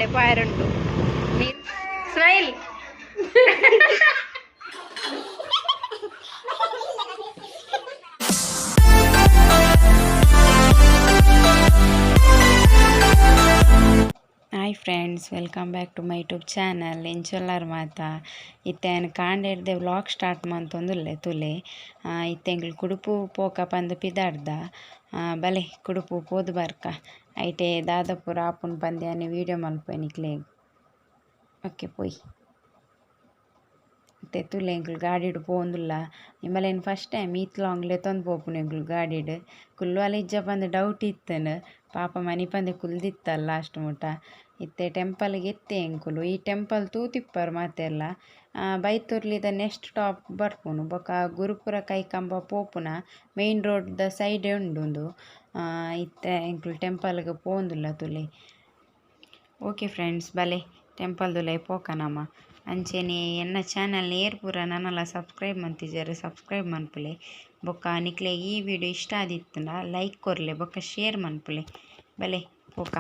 ದೇವಸ್ಥಾನಡೆ ಪಾಯರುಂಟು. Smile. Hi friends, welcome back to my YouTube channel. ಎಂಚೊಲ್ಲಾರ್ ಮಾತ ಇತ್ತೆ ಯಾನ್ ಕಾಂಡೆಡ್ದೆ ವ್ಲಾಗ್ ಸ್ಟಾರ್ಟ್ ಮಂತೊಂದುಲ್ಲೆ ತೂಲೆ. ಇತ್ತೆ ಎಂಕುಲು ಕುಡುಪು ಪೋಕ ಪಂದ್ ಪಿದಾಡ್ದ. ಬಲೆ ಕುಡುಪು ಪೋದು ಬರ್ಕ, ಐಟೆ ದಾದ ಪೂರ ಆಪುಂಡು ಪಂದ್ ಯಾನ್ ವೀಡಿಯೋ ಮಲ್ಪುವೆ ನಿಕ್ಲೆಗ್. ಓಕೆ ಪೋಯಿ. ಇತ್ತೆ ತೂಲೆ ಎಂಕುಲು ಗಾಡಿಡ್ ಪೋವೊಂದುಲ್ಲ. ನಿಂಬಲೇನ್ ಫಸ್ಟ್ ಟೈಮ್ ಈತ್ ಲಾಂಗ್ ಲೆತ್ತೊಂದು ಪೋಪುನು ಎಂಕುಲು ಗಾಡಿಡ್. ಕುಲ್ಲುವಲ ಇಜ್ಜ ಪಂದ್ ಡೌಟ್ ಇತ್ತುಂಡು, ಪಾಪ ಮನಿಪಂದೆ ಕುಲ್ದಿತ್ತಲ್ಲ ಲಾಸ್ಟ್ ಮುಟ. ಇತ್ತೆ ಟೆಂಪಲ್ಗೆ ಎತ್ತೆ ಎಂಕುಲು. ಈ ಟೆಂಪಲ್ ತೂತಿಪ್ಪರ್ ಮಾತೆರ್ಲ. ಬೈತುರ್ಲಿದ ನೆಕ್ಸ್ಟ್ ಸ್ಟಾಪ್ ಬರ್ಪುನು ಬೊಕ ಗುರುಪುರ ಕೈಕಂಬ ಪೋಪುನ ಮೇನ್ ರೋಡ್ ದ ಸೈಡ್ ಉಂಡು ಉಂದು. ಇತ್ತೆ ಎಂಕುಲು ಟೆಂಪಲ್ಗೆ ಪೋವೊಂದುಲ್ಲ ತೂಲೆ. ಓಕೆ ಫ್ರೆಂಡ್ಸ್, ಬಲೆ ಟೆಂಪಲ್ ದುಲೈ ಪೋಕ ನಮ. ಅಂಚೆನೆ ಎನ್ನ ಚಾನಲ್ ಏರ್ ಪೂರ ನನಲ ಸಬ್ಸ್ಕ್ರೈಬ್ ಮಂತಿಜರ್ ಸಬ್ಸ್ಕ್ರೈಬ್ ಮನ್ಪುಲೆ. ಬೊಕ್ಕ ನಿಕ್ಲೆ ಈ ವಿಡಿಯೋ ಇಷ್ಟ ಆದಿತ್ತುಂಡ ಲೈಕ್ ಕೊರ್ಲೆ ಬೊಕ್ಕ ಶೇರ್ ಮನ್ಪುಲೆ. ಬಲೆ ಪೋಕ.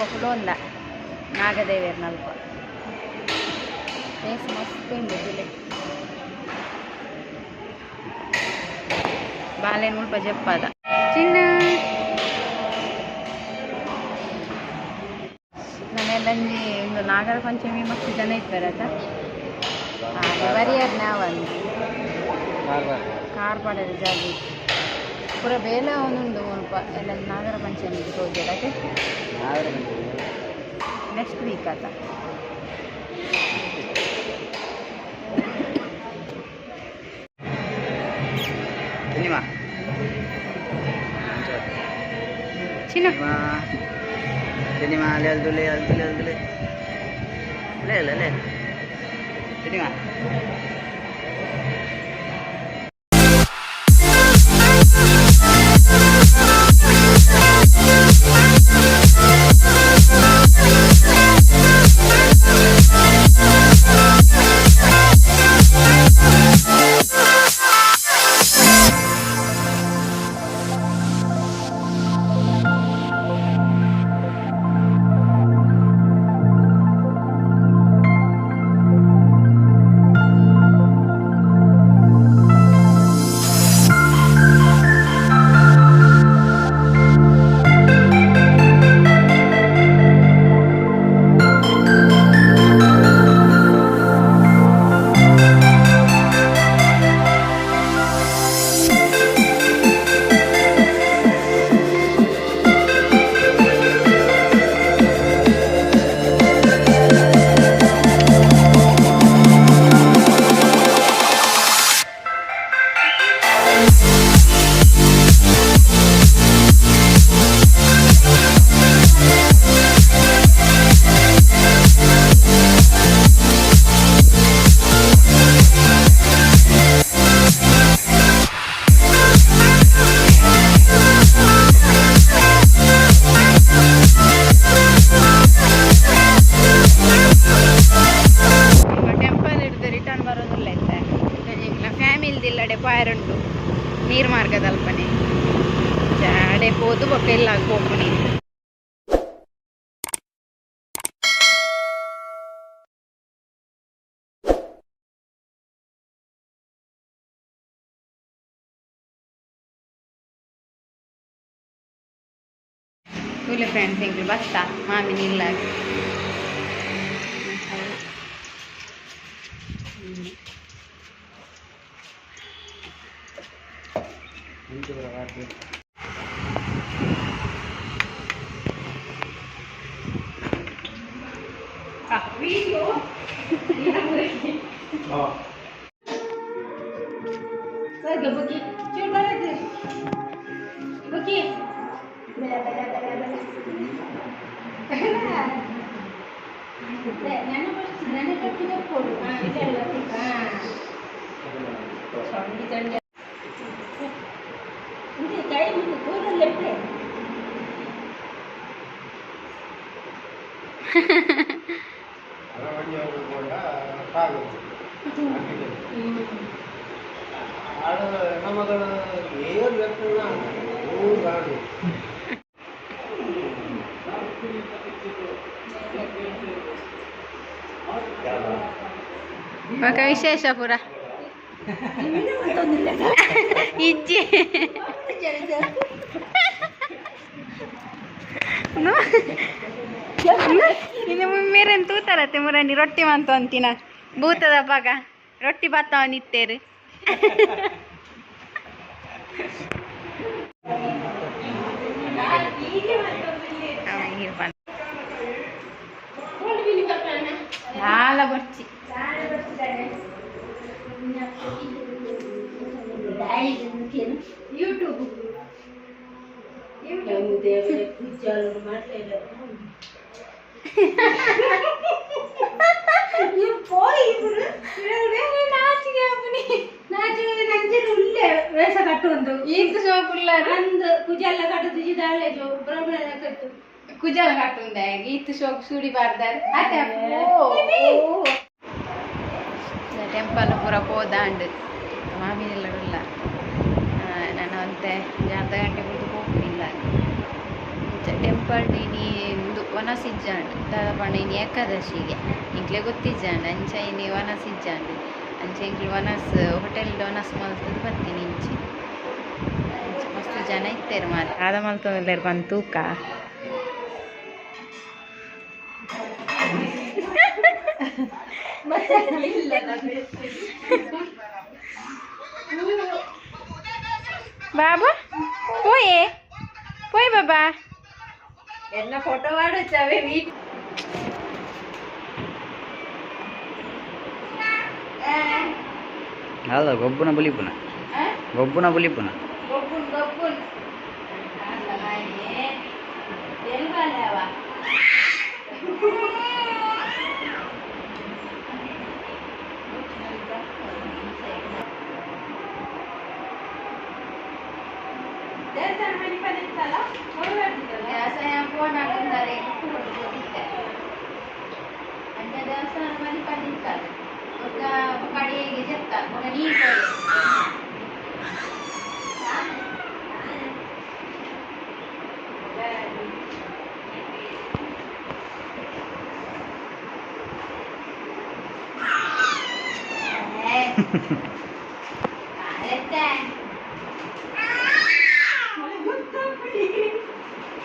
ಅಲ್ಪ ಕುಲೋಂದ ನಾಗದೇವೇರ್ನಲ್ಪ ಪ್ಲೇಸ್ ಮಸ್ತ್ ಉಂಡು ತುಲೆ ಬಾಲೆನ್ ಮುಲ್ಪ ಜಪ್ಪಾದ ಚಿನ್ನ ನಮ್ಮೆಲ್ಲಂಜಿ ಒಂದು ನಾಗರ ಪಂಚಮಿ ಮಸ್ತ್ ಜನ ಇರ್ತಾರತ ಬರಿಯರ್ ನಾವಲ್ಲಿ ಕಾರ್ ಪಾಡರೆ ಜಾಗ ಪೂರ ಬೇಲೆ ಒಂದುಂಡು ಮುಲ್ಪ ಎಲ್ಲ ನಾಗರ ಪಂಚಮಿ ತೋಜಡಕ್ಕೆ ನೆಕ್ಸ್ಟ್ ವೀಕ್ ಆತ. ಸಿನಿಮಾ. ಚಿನ್ನ. ಸಿನಿಮಾ ಅಲ್ದುಲೆ ಅಲ್ದುಲೆ ಅಲ್ದುಲೆ ಲೇ ಲೇ ಲೇ ಸಿನಿಮಾ. ಟೆಂಪಲ್ ಹಿಡಿದು ರಿಟರ್ನ್ ಬರೋದಿಲ್ಲ ಇತ್ತೆ. ಫ್ಯಾಮಿಲಿದಿಲ್ಲಡೆ ಪಾಯರುಂಟು ನೀರು ಮಾರ್ಗದಲ್ಪನೆ ಜಾಡೆ ಪೋದು ಬೊಕ್ಕ ಇಲ್ಲ ಪೋಪುನಿ. ತೂಲೆ ಫ್ರೆಂಡ್ಸ್, ಎಂಕ್ಲು ಬತ್ತ ಮಾಮಿ ನಿಲ್ಲ. ಬೊಕ ವಿಶೇಷ ಪೂರ ಇಜ್ಜಿ. ಇನ್ನು ಮೇರೆನ್ ತೂತಾರತ್ತೆ ಮುರನಿ ರೊಟ್ಟಿ ಮಂತು ಅಂತಿನ ಭೂತದ ಪಾಕ ರೊಟ್ಟಿ ಬತ್ತಾವ ನಿತ್ತೇರು. ದಾಲ ಬರ್ಚಿ. ಯೂಟ್ಯೂಬ್. ವೇಷ ಕಟ್ಟುವಂದು. ಈತ್ ಶೋಕುಲ್ಲ. ಅಂದ್ ಕುಜಲ್ಲ ಕಟ್ಟುದು ಜಿದಾಳೆ ಜೋ ಬ್ರಾಹ್ಮಣ ಕಟ್ಟು. ಕುಜಲ್ ಕಟ್ಟುಂದೆ ಈತ್ ಶೋಕ್ ಸೂಡಿ ಬಾರ್ದಾರ್ ಅತ್ತೆ. ಟೆಂಪಲ್ ಪೂರ ಪೋದಾಂಡ್ ಮಾಮಿನೆಲ್ಲಡುಲ್ಲ. ನಾನು ಅಂತೆ ಅರ್ಧ ಗಂಟೆ ಬಿಟ್ಟು ಹೋಗ್ಲಿಲ್ಲ. ಟೆಂಪಲ್ ಇನಿ ಇಂದು ವನಸ್ ಇಜ್ಜಾಂಡ್ ದಾದ ಪಂಡ ಇನಿ ಏಕಾದಶಿಗೆ ಎಂಕ್ಲೆ ಗೊತ್ತಿಜ್ಜಾಂಡ್ ಅಂಚ ಇನಿ ವನಸ್ ಇಜ್ಜಾಂಡ್ ಅಂಚ ಎಂಕ್ಲು ವನಸ್ ಹೋಟೆಲ್ ವನಸ್ ಮಲ್ತದ್ ಬತ್ತೀನಿ ಇಂಚಿ ಮಸ್ತ್ ಜನ ಇತ್ತೆರ್ ಮಾತ ದಾದ ಮಲ್ತೊಂದುಲ್ಲೆರ್ ಪಂದ್ ತೂಕ ಬಾಬಾ ಪೋಯೆ ಪೋಯ್ ಬಾಬಾ ಎನ್ನ ಫೋಟೋ ವಾಡುತ್ತವೆ ವೀಟ್ ಅಲ್ಲ ಗೊಬ್ಬುನ ಬುಲಿಪುನ ಗೊಬ್ಬುನ ಬುಲಿಪುನ ಗೊಬ್ಬುನ್ ಗೊಬ್ಬುನ್ ಅಂಚ ದೇವಸ್ಥಾನ ಮನಿ ಪಂದಿತ್ತಲ್ಲ ಬೊಕ್ಕ ಕಡೆಗೆ ಜೆತ್ತ ಬೊಕ್ಕ ನೀರು ಕೊಡು.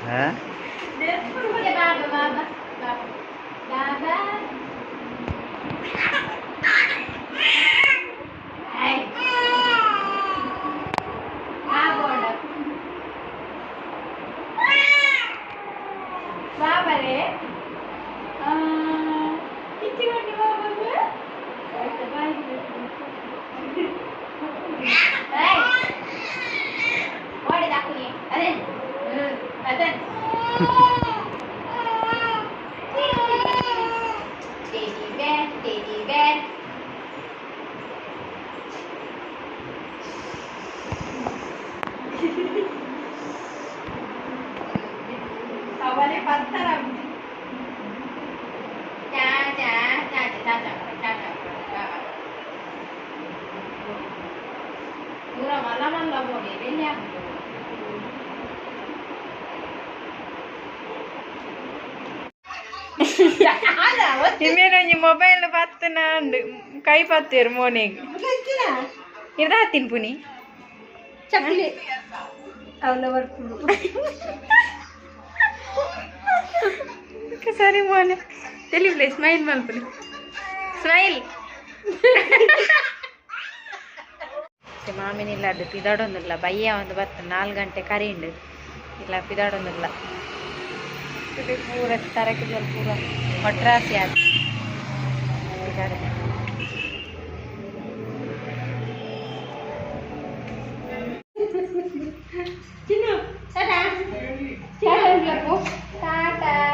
ಹಾ ಬಾಬಾ ಬಾಬಾ ಬಾಬಾ ಬಾಬಾರೇ ಕಿಚ್ಚಿಕೊಂಡು ಬಾಬಾ ಅದೇ ಅದೇ Teddy bear, teddy bear. ಅವನೇ ಪತ್ತರ ಚಾ ಚಾ ಚಾ ಚಾ ಚಾ ಚಾ ಚಾ ಚಾ ಪೂರ ಮಲ್ಲ ಮಲ್ಲ ಹೋಗಿ ಬೆಲ್ಲಿ ಆಗ್ತದೆ. ನಿಮ್ಮೇನೊಂಜಿ ಮೊಬೈಲ್ ಪತ್ತನ ಉಂಡು ಕೈ ಪತ್ತೇರು ಮೋನೆಗ್ ಇರ್ದ ತಿನ್ಪುನಿ ಚಕ್ಲಿ ಅವನ ಬರ್ಪುಡು ಸರಿ ಮೋನೆ తెలియలే ಸ್ಮೈಲ್ ಮಲ್ಪುಲಿ ಸ್ಮೈಲ್ ಮಾಮಿನಿಲ್ಲ ಅದು ಪಿದಾಡೊಂದಿಲ್ಲ ಬಯ್ಯ ಒಂದು ಬತ್ತ 4 ಗಂಟೆ ಕರಿಂಡು ಇಲ್ಲ ಪಿದಾಡೊಂದಿಲ್ಲ ಪೂರ ತರಕೆ ಪೂರ ಒಟ್ರಾಸಿ ಆದ ಪಿದಾಡ. ಚಿನ್ನು ಟಾಟಾ. ಟಾಟಾ.